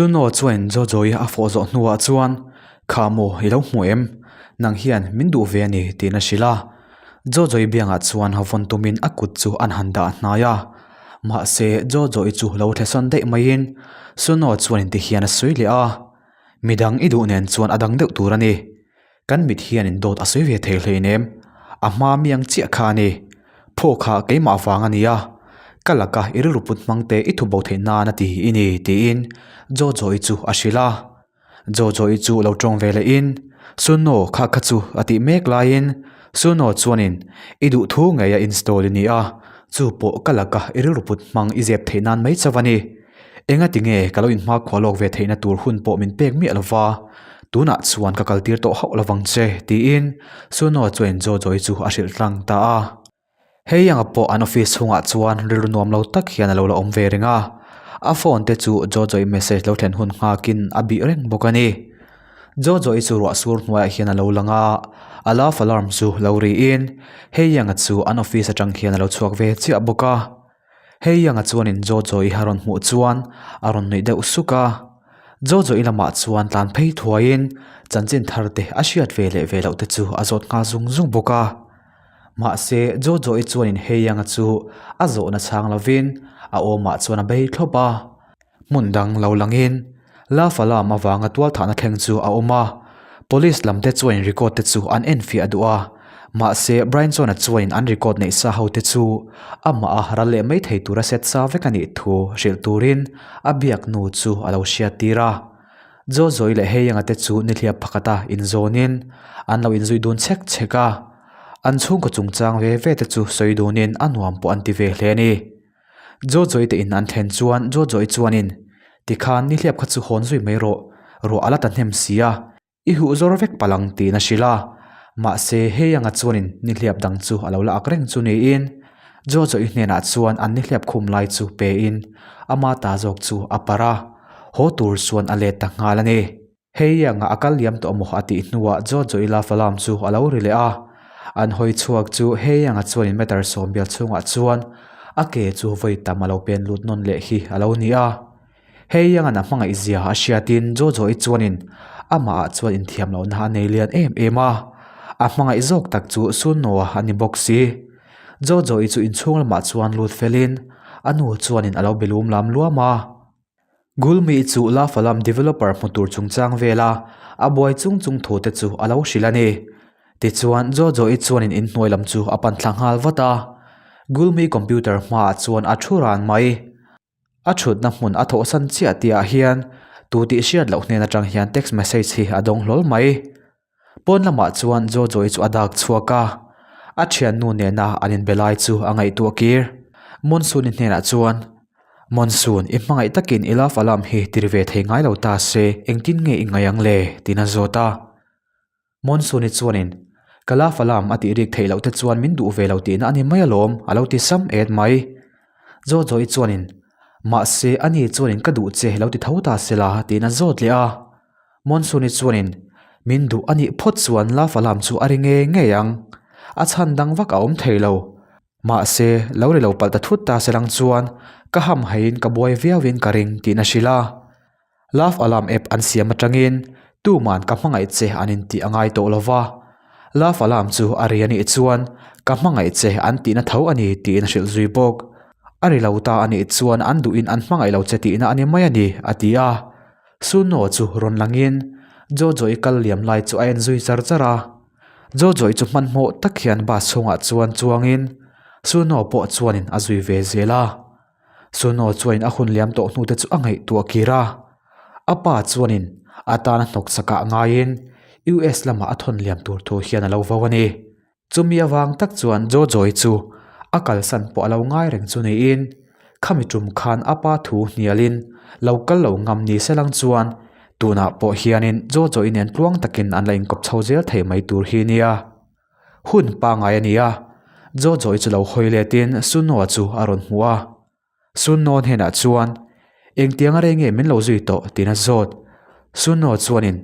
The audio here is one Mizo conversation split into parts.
Suno chuan Jojo-i a fawh zawh hnuah chuan, Kha maw i lo hmu em? Nang hian min duh ve a ni tiin a hrilh a. Jojo-i biangah chuan vawn tumin a kut chu an han dah hnai a. Mahse, Jojo-i chu lo thle sawn daih maiin Suno chuan inti hian a sawi leh a, Midang i duh nen chuan a dang deuh tur a ni. Kan mit hianin dawt a sawi ve thei hleinem, a hma mi ang chiah kha a ni. Phaw kha keimah vang a ni a, ka laka i rilru put hmang te i thubo theih nan a ti i ni tiin Jojo-i chu a hrilh a. Jojo-i chu lo tawng ve lehin, Suno kha kha chu a tih mek laiin Suno chuanin i duhthu ngei a install i ni a, chu pawh ka laka i rilru put hmang i zep theih nan mai chauh a ni. Engati nge ka lo inhmakhua lawk ve theihna tur hun pawh min pek miah lova, tunah chuan ka kaltir tawh hauh lovang che, tiin Suno chuan Jojo-i chu a hrilh tlang ta a. Hei anga pawh an office chhungah chuan rilru nuam lo tak hian a lo la awm ve reng a, a phone te chu Jojo-i message lo thlen hun nghakin a bih reng bawk a ni. Jojo-i chu ruah sur hnuaiah hian a lo lang a, a love alarm chu lo riin hei anga chu an office atang hian a lo chhuak ve chiah bawk a. Hei anga chuanin Jojo-i a rawn hmuh chuan a rawn nuih deuh suk a, Jojo-i lamah chuan tlan phei thuaiin chanchin thar te a hriat ve leh ve loh te chu a zawt nghal zung zung bawk a. Mahse Jojo-i chuanin hei anga chu a zawhna chhang lovin a awmah chuan a bei thlawp a, hmun dang lo langin Love Alarm avanga tualthahna thleng chu a awm a, Police lam te chuanin record te chu an enfiah duh a, mahse Brian chuan a chuanin an record neih sa ho te chu amah a ral leh mai thei tura set sa vek a nih thu hrilh turin a biak nu chu a lo hriat tir a. Jojoy leh Heianga te chu nihliap pakhata inzawnin an lo inzui dun chhek chhek a, an chhungkaw chungchang ve ve te chu sawi dunin a nuam pawh an ti ve hle a ni. Jojoy te in an thlen chuan Jojoy chuanin, Tikhan nihliap kha chu hawn zui mai rawh, ruah a la ta hnem si a, i huh zawr vek palh ang tiin a hrilh a. Mahse, hei anga chuanin nihliap dang chu a lo la ak reng chu niin Jojoy hnenah chuan an nihliap khum lai chu pein ama ta zawk chu a parh a, haw tur chuan a let ta nghal a ni. Hei anga a kal liam tawh maw a tih hnuah Jojo-i love alarm chu a lo ri leh a. An hawi chhuak chu hei anga chuanin meter sawmbial chhungah chuan a ke chu vawi tam a lo pen lut nawn leh hi a lo ni a. Hei angan a hmangaih zia a hriatin Jojo-i chuanin amahah chuan inthiam lohna a nei lian em em a. A hmangaih zawk tak chu Sunnoa a ni bawk si. Jojo-i chu inchhung lamah chuan lut felin a nu chuanin a lo be lum lam luam a. Gulmi chu La Falam developer hmu tur chungchang vela a buai chung chung thu te chu a lo hrilh a ni. Tichuan, Jojo-i chuanin inhnuai lam chu a pan thla nghal vat a. Gulmi computer hmaah chuan a thu ran mai. A thutna hmun a thawhsan chiah tihah hian tu tih hriat loh hnen atang hian text message hi a dawng hlawl mai. Pawn lamah chuan Jojo-i chu a dak chhuak a, a thiannu nena an inbe lai chu a ngaihtuah kir. Monsoon-i hnenah chuan, Monsoon, i hmangaih takin i love alarm hi tir ve thei ngai lo ta se, engtin nge i ngaih ang le? tiin a zawt a. Monsoon-i chuanin, Ka love alarm a tih rik theih loh te chuan min duh ve lo tihna a ni mai alawm, a lo ti sam et mai. Jojo-i chuanin, Mahse, ani chuanin ka duh che lo ti tho ta se la, tiin a zawt leh a. Monsoon-i chuanin min duh a nih phawt chuan love alarm chu a ri ngei ngei ang. A chhan dang vak a awm thei lo. Mahse, lo ri lo palh ta thut ta se lang chuan ka ham haiin ka buai viauin ka ring tiin a hrilh a. Love alarm app an siam atangin tuman ka hmangaih che an intih a ngai tawh lo va. Love alarm chu a ri a nih chuan ka hmangaih che an tihna tho a ni tiin a hrilh zui bawk. A ri lo ta a nih chuan an duhin an hmangaih lo che tihna a ni mai a ni, a ti a. Suno chu rawn langin Jojo-i kal liam lai chu a en zui char char a. Jojo-i chu hmanhmawh tak hian bus chhungah chuan chuangin Suno pawh chuanin a zui ve zel a. Suno chuanin a hun liam tawh hnute chu a ngaihtuah kir a. A pa chuanin a tana hnawk chakah ngaiin US lamah a thawn liam tur thu hian a lo vo a ni. Chumi avang tak chuan Jojo-i chu a kalsan pawh a lo ngai reng chu niin khami tum khan a pa thu hnialin lo kal lo ngam ni se lang chuan tunah pawh hianin Jojo-i nen tluang takin an la inkawp chho zel thei mai tur hi nia. Hun pangai a ni a, Jojo-i chu lo hawi letin Suno-a chu a rawn hmu a. Sunno hnenah chuan, Engtiang rei nge min lo zui tawh? tiin a zawt. Sunno chuanin,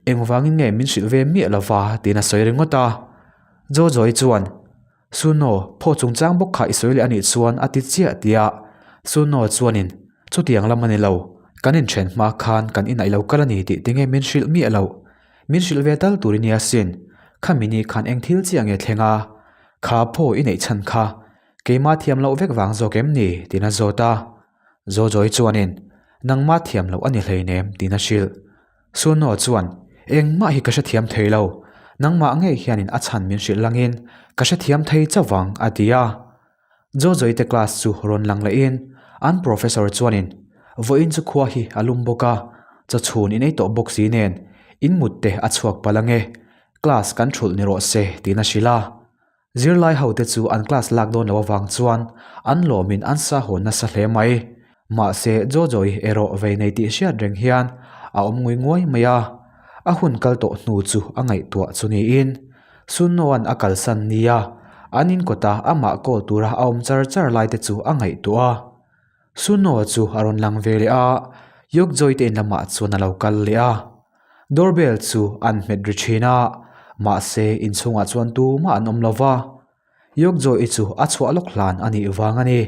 Engvangin nge min hrilh ve miah lova? tiin a sawi ringawt a. Jojo-i chuan, Sunno, phaw chungchang bawk kha i sawi leh a nih chuan a ti chiah tia. Sunno chuanin, Chutiang lam a ni lo. Kan inthen hma khan kan inah i lo kal a ni tih tinge min hrilh miah loh. Min hrilh ve tal tur i nia sin. Khami ni khan eng thil chiah nge thleng a? Kha phaw i neih chhan kha keimah thiam loh vek vang zawk em ni? tiin a zawt a. Jojo-i chuanin, Nangmah thiam loh a ni hleinem tiin a hrilh. Suno chuan, Engmah hi ka hrethiam thei lo. Nangmah ngei hianin a chhan min hrilh langin ka hrethiam thei chauh vang a ti a. Jojo-i te class chu rawn lang lehin an professor chuanin, Vawiin chu khua hi a lum bawk a, chawchhun in ei tawh bawk si nen in mut te a chhuak palh ange, class kan thulh ni rawh se tiin a hrilh a. Zirlai ho te chu an class lak dawn loh avang chuan an lawmin an sa hawn nasa hle mai. Mahse Jojo-i erawh vei nei tih hriat reng hian a awm ngui nguai mai a, a hun kal tawh hnu chu a ngaihtuah chu niin Sunnoa'n a kalsan nia an inkawta amah call tura a awm char char lai te chu a ngaihtuah a. Sunnoa chu a rawn lang ve leh a, Yokjoy te in lamah chuan a lo kal leh a. Doorbell chu an hmet ri thin a, mahse inchhungah chuan tumah an awm lo va. Yokjoy-i chu a chhuah lawk hlan a nih vang a ni.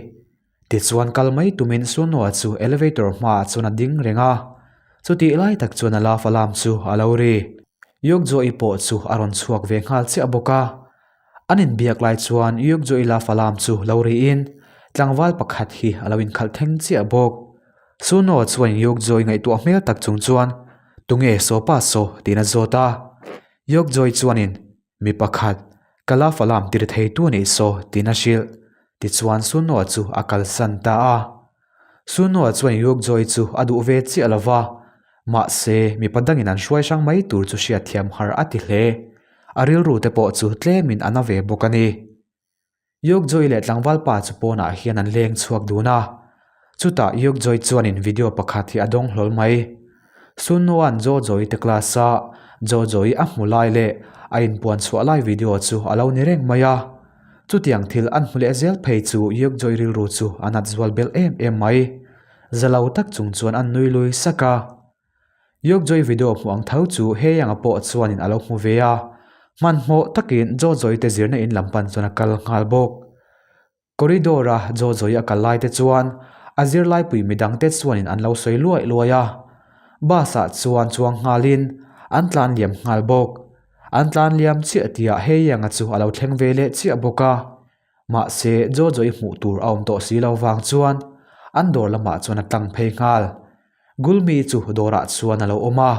Tichuan kal mai tumin Sunnoa chu elevator hmaah chuan a ding reng a, chutih lai tak chuan a love alarm chu a lo ri. Yokjoy-i pawh chu a rawn chhuak ve nghal chiah bawk a. An inbiak lai chuan Yukjoy love alarm chu lo riin tlangval pakhat hi a lo inkhalh thleng chiah bawk. Suno chuan Yukjoy ngaihtuah hmel tak chung chuan, Tunge saw pa saw? tiin a zawt a. Yukjoy chuanin, Mi pakhat, ka love alarm tir theitu a nih saw, tiin a hrilh. Tichuan Suno chu a kalsan ta a. Sunoa chuan Yukjoy chu a duh ve chiah lo va, mahse mipa dangin an hruai hrang mai tur chu hriatthiam har a ti hle. A rilru te pawh chu tlemin a na ve bawk a ni. Yukjoy leh tlangval pa chu pawnah hian an leng chhuak dun a, chutah Yukjoy chuanin video pakhat hi a dawng hlawl mai. Sunoa'n Jojoy te class-a Jojoy a hmu lai leh a inpuan chhuah lai video chu a lo ni reng mai a. Chutiang thil an hmu leh zel phei chu Yukjoy rilru chu a nat zual belh em em mai. Za lo tak chung chuan an nui lui sak a. Yukjoy video hmuh ang tho chu Heyang-a pawh chuanin a lo hmu ve a. Hmanhmawh takin Jojoy te zirna in lam pan chuan a kal nghal bawk. Corridor-a Jojo-i a kal lai te chuan a zirlaipui midang te chuanin an lo sawi luai luai a. Bus-ah chuan chuang nghalin an tlan liam nghal bawk. An tlan liam chiah tihah Heianga chu a lo thleng ve leh chiah bawk a. Mahse, Jojo-i hmuh tur a awm tawh si lo vang chuan an dawr lamah chuan a tlang phei nghal. Gulmi chu dawrah chuan a lo awm a,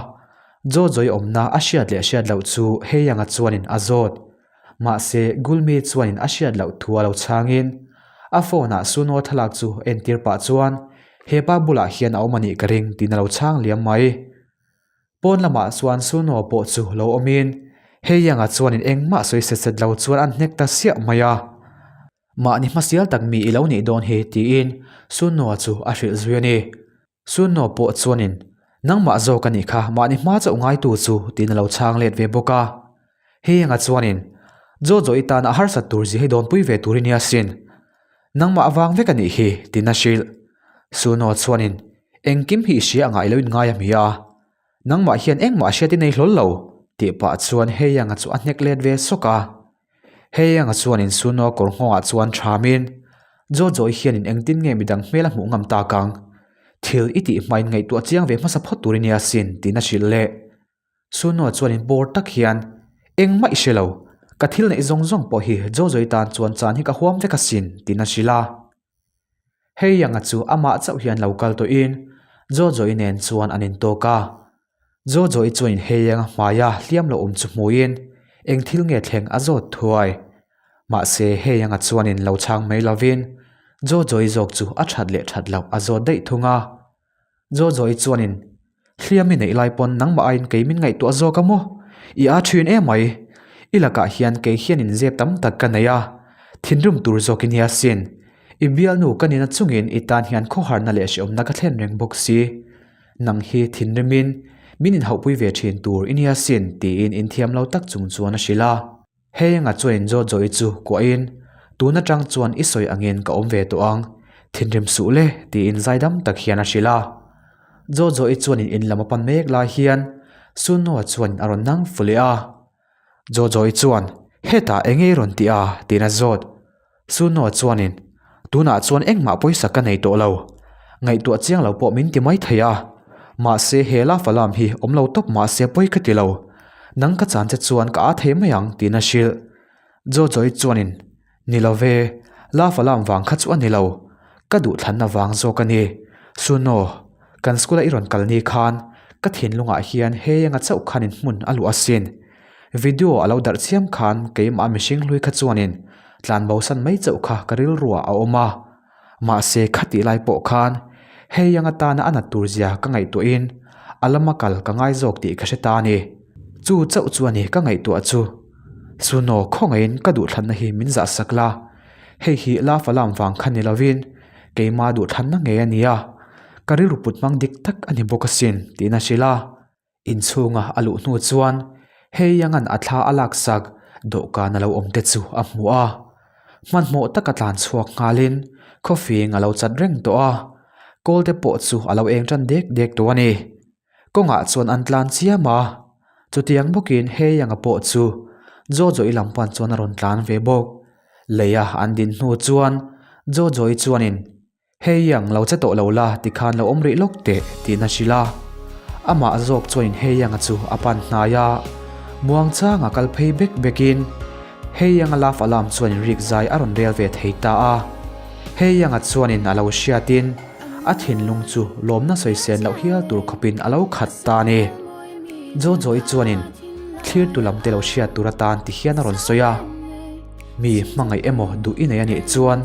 Jojo-i awmna a hriat leh hriat loh chu Heianga chuanin a zawt. Mahse, Gulmi chuanin a hriat loh thu a lo chhangin, a phone-ah Suno thlalak chu entir pah chuan hepa bulah hian a awm a nih ka ring tiin a lo chhang liam mai. Pawn lamah chuan Suno pawh chu lo awmin, Heianga chuanin engmah sawi set set lo chuan an hnek ta siah mai a. Mahni hmasial tak mi i lo nih dawn hi tiin Sunnoa chu a hrilh zui a ni. Sunnoa pawh chuanin, Nangmah zawk a nih kha, mahni hma chauh ngaitu chu tiin a lo chhang let ve bawk a. Hei anga chuanin, Jojo i tan a harsat tur zia hi dawnpui ve tur i nia sin. Nangmah avang vek a nih hi tiin a hrilh. Sunnoa chuanin, Engkim hi i hria angah i lo inngai a mi a. Nangmah hian engmah hriat i nei hlawl lo tih pah chuan hei anga chu a hnek let ve sawk a. Hei anga chuanin Suno kawr nghawngah chuan thamin, Jojo-i hianin engtin nge midang hmel a hmuh ngam tak ang? Thil i tih hmain ngaihtuah chiang ve hmasa phawt tur i nia sin tiin a hrilh leh. Suno chuanin bawr tak hian, Engmah i hre lo, ka thil neih zawng zawng pawh hi Jojo-i tan chuan chan hi ka huam vek asin tiin a hrilh a. Hei anga chu amah chauh hian lo kal tawhin Jojo-i nen chuan an intawk a. Jojo-i chuan hei anga hmaia hliam lo awm chu hmuhin eng thil nge thleng a zawt thuai. Mahse hei anga chuanin lo chhang mai lovin Jojo-i zawk chu a that leh that loh a zawt daih thung a. Jojo-i chuanin, Hliam i neih lai pawn nangmah aiin kei min ngaihtuah zawk a maw? I a thin emai. I lakah hian kei hian inzep tam tak ka nei a, thinrim tur zawk i nia sin. I bialnu ka nina chungin i tan hian khawharna leh hreawmna ka thlen reng bawk si. Nang hi thinrimin min inhauhpui ve thin tur i nia sin tiin inthiam lo tak chung chuan a hrilh a. Hei anga chuanin Jojo-i chu kuahin, Tun atang chuan i sawi angin ka awm ve tawh ang, thinrim suh le tiin zaidam tak hian a hrilh a. Jojo-i chuanin in lam a pan mek lai hian Sunnoa chuanin a rawn nang fu leh a. Jojo-i chuan, Hetah eng nge i rawn tih a? tiin a zawt. Sunnoa chuanin, Tunah chuan engmah pawisa ka nei tawh lo. Ngaihtuah chiang lo pawh min ti mai thei a. Mahse he love alarm hi awm lo tawp mahse pawi ka ti lo. Nang ka chan che chuan ka â thei mai ang tiin a hrilh. Jojo-i chuanin, Ni lo ve, love alarm vang kha chu a ni lo. Ka duhthlanna vang zawk a ni. Suno, kan school-a i rawn kal ni khan ka thinlungah hian hei anga chauh khanin hmun a luh asin. Video a lo darh chiam khan keimah mihring hlui kha chuanin tlanbosan mai chauh kha ka rilruah a awm a. Mahse khatih lai pawh khan hei anga tana a nat tur zia ka ngaihtuahin a lama kal ka ngai zawk tih ka hre ta a ni. Chu chauh chu a ni ka ngaihtuah chu. Suno khawngaihin ka duhthlanna hi min zahsak la, hei hi love alarm vang kha ni lovin keima duhthlanna ngei a nia, ka rilru put hmang dik tak a ni bawk asin tiin a hrilh a. Inchhunga a luh hnu chuan hei angan a thla a laksak dawhkan a lo awm te chu a hmu a. Hmanhmawh taka tlan chhuak nghalin khawfing a lo chat reng tawh a, kawl te pawh chu a lo eng tan dek dek tawh a ni. Kawngah chuan an tlan chiam a, chutiang bawkin hei anga pawh chu Jojo-i lam pan chuan a rawn tlan ve bawk. Leia an din hnu chuan Jojo-i chuanin Hei ang lo che tawh lo la tikhan lo awm rih lawk teh tiin a hrilh a. Amah zawk chuanin hei anga chu a pan hnai a, muangchanga kal phei bek bekin hei anga love alarm chuanin rik zai a rawn rel ve thei ta a. Hei anga chuanin a lo hriatin a thinlung chu lawmna sawisên loh hial tur khawpin a lo khat ta a ni. Jojo-i chuanin thlirtu lamte lo hriat tur atan tihian a rawn sawi a. Mi hmangaih emaw duh i nei a nih chuan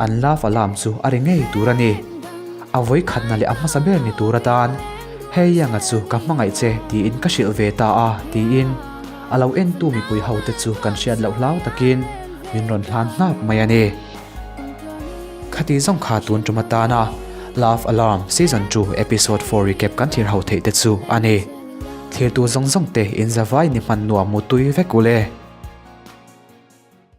an love alarm chu a ri ngei tur a ni. A vawikhatna leh a hmasa ber ni tur atan Hei Yanga chu ka hmangaih che tiin ka hrilh ve ta a tiin a lo entu mipui ho te chu kan hriat loh hlau takin min rawn hlan hnap mai a ni. Khati zawng kha tun tum atana Love Alarm Season 2 Episode 4 recap kan thlir ho theih te chu a ni. Thlirtu zawng zawng te inzavai ni hman nuam mutui vek ule.